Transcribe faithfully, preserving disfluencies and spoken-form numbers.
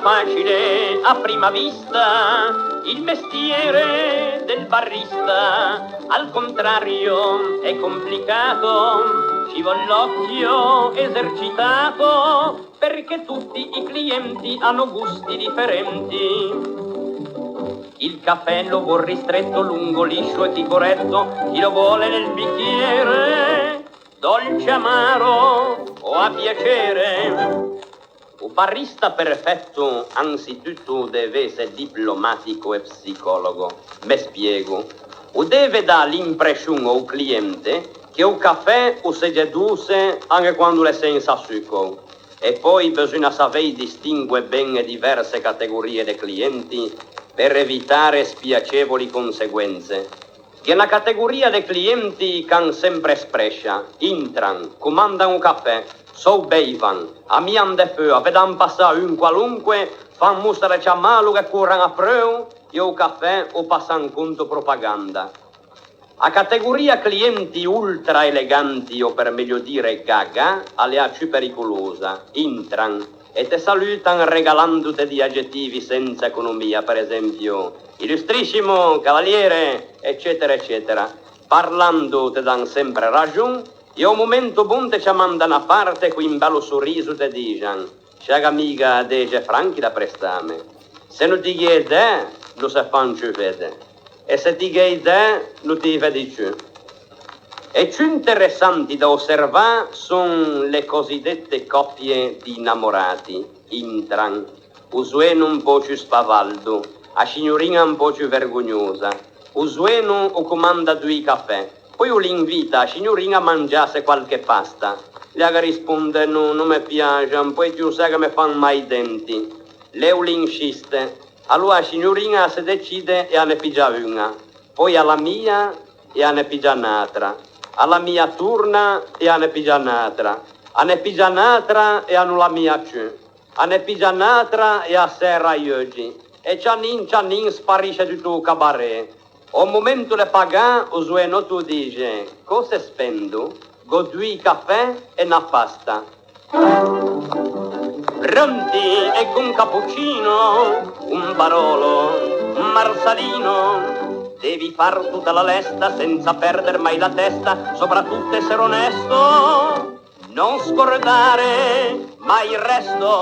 Facile a prima vista il mestiere del barista, al contrario è complicato, ci vuole l'occhio esercitato, perché tutti i clienti hanno gusti differenti. Il caffè lo vuol ristretto, lungo, liscio e picoretto, chi lo vuole nel bicchiere, dolce, amaro o a piacere. O barista perfetto, ansituto, o deve esse diplomatico e psicologo. Me spiego. O deve dâ l'imprescion a-o cliente che o cafè o segge doce anche quando l'é sensa suco. E pöi beseugna savei distingue ben e diverse categorie de clienti per evitare spiacevoli conseguenze. Gh'é na categoria de clienti ch'an sempre sprescia, intran, comandan o cafè, s'ô beivan, a mian de feua, vedan passâ un qualunque, fan mossa de ciamâlo, ghe coran apreuo, e o cafè o passan conto propaganda. A categoria clienti ultra eleganti, o per meglio dire gaga, a l'é a ciù pericolosa, intran, e te salutan regalandote di aggettivi senza economia, per esempio, illustrissimo, cavaliere, eccetera, eccetera. Parlando te dan sempre raxon, e a-o momento bon te ciaman da na parte e co un bello soriso te dixan: "Sciaga miga dece franchi da prestâme. Se no ti gh'ê dæ, no se fan ciù vede. E se ti gh'ê dæ, no ti vedi ciù." E ciù interessanti da osservâ son le cosidette coppie di innamorati, intran. O zoeno un pö ciù spavaldo, a signorin-a un pö ciù vergognosa. O zoeno o comanda doî cafè, pöi o l'invita a signorin a mangiâse qualche pasta. Ea a ghe risponde: "No, no me piaxan, pöi ti ô sæ che me fan mâ i denti." Lê o l'insiste. Aloa a signorin-a a se decide e a ne piggia un-a. Pöi a la mia e a ne piggia n'atra. A la mia torna e a ne piggia n'atra. A ne piggia n'atra e a no la mia ciù. A ne piggia n'atra e a sera i euggi. E cianin cianin sparisce tuto o cabarè. A-o momento de pagâ, o zoenotto o dixe: "Cöse spendo? Gh'ò doî cafè e na pasta." Pronti e con cappuccino, un Barolo, un Marsalino. Devi far tutta la lesta senza perder mai la testa, soprattutto essere onesto. Non scordare mai il resto.